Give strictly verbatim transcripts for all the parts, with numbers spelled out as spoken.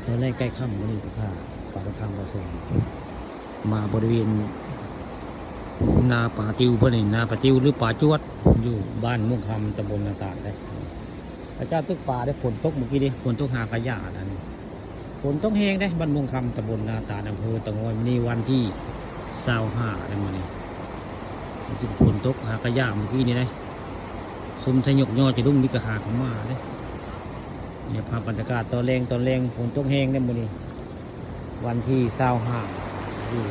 ตอนแรกใกล้ค่ำมื้อนี้ก็ข้าปาทางบ่แซงมาบริเวณนาป่าติวเพิ่นนี่ นาป่าติวหรือป่าจวด อยู่บ้านม่วงคำ ตำบลนาตาลเด้ เขาเจ้าตึกป่าเด้ ฝนตกเมื่อกี้เด้ ฝนตกหากะหญ้านั่น ฝนตกแฮงเด้ บ้านม่วงคำ ตำบลนาตาล อำเภอเต่างอย มื้อนี้วันที่ซาวห้าเด้ มื้อนี้ รู้สึกฝนตกหากะหญ้าเมื่อกี้นี่เด้ ซุมไทยกยอจะดุ้งนี่ก็หาเข้ามาเด้ เนี่ยภาพบรรยากาศตอนแลง ตอนแลงฝนตกแฮงเด้มื้อนี้ วันที่ซาวห้า อยู่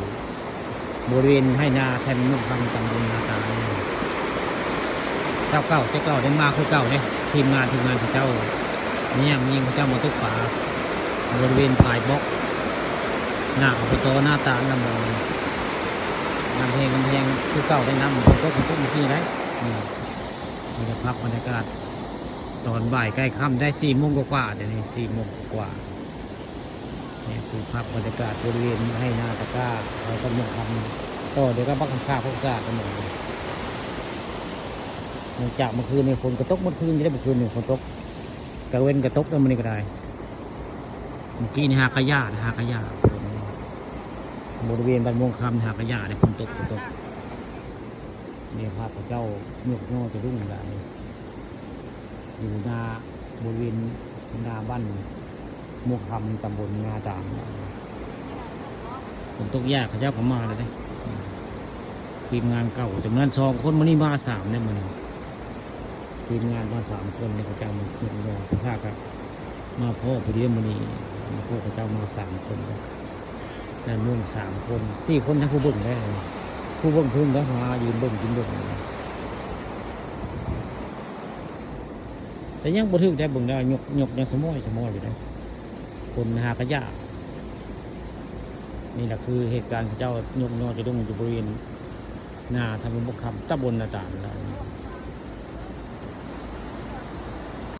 บริเวณไฮ่นาแคมป์ม่วงคำ ตำบลนาตาล เจ้าเก่า เจ้าเก่าได้มาคือเก่าเด้ ทีมงาน ทีมงานเขาเจ้า เนี่ยมีเขาเจ้ามาตกปลา บริเวณปลายบล็อก หน้าอบตนาตาล น้ำแฮง น้ำแฮง น้ำแฮง คือเก่าได้ น้ำฝนตก ฝนตกเมื่อกี้ได้ นี่ นี่ก็ภาพบรรยากาศ ตอนบ่ายใกล้ค่ำได้ สี่โมงกว่าๆ เดี๋ยวนี้ สี่โมงกว่าๆ นี่คือภาพบรรยากาศบริเวณไฮ่นาตะกร้า ไฮ่ต้นม่วงคำ ต่อเดี๋ยวก็บักคำคาพวกสะอาดกันหมดเลย เนื่องจากเมื่อคืนนี่ฝนก็ตก เมื่อคืนจะได้ เมื่อคืนนี่ฝนตก กลางเว็นก็ตก แล้วมื้อนี้ก็ได้ เมื่อกี้นี่หากะหญ้านะ หากะหญ้า บริเวณบ้านม่วงคำนี่หากะหญ้าเนี่ย ฝนตก ฝนตก นี่ภาพพระเจ้ายกยอจะดุ้งหลาย อยู่หน้า บริเวณหน้าบ้านม่วงคำ ตำบลนาตาล ฝนตกหญ้าเขาเจ้าก็มาแล้วเด้ ทีมงานเก่า จำนวนสองคน มื้อนี้มาสามเด้ มื้อนี้ ทีมงานมาสามคนเนี่ย เขาเจ้ามายกยอ พระธาตุครับ มาพ้อพอดีมื้อนี้ มาพ้อเขาเจ้ามาสามคนเด้ ด้านโน้นสามคน สี่คน ทั้งผู้เบิ่งได้ ผู้เบิ่งเพิ่งได้ หายืนเบิ่ง กินเบิ่ง แต่ยังบ่ถืกได้ เบิ่งได้ ยก ยกยังสะม้อยสะม้อยอยู่นะ คนหากะหญ้า นี่แหละคือเหตุการณ์เขาเจ้ายกยอจะดุ้งอยู่บริเวณนาทำบุญพวกคำ ตำบลนาตาลแล้ว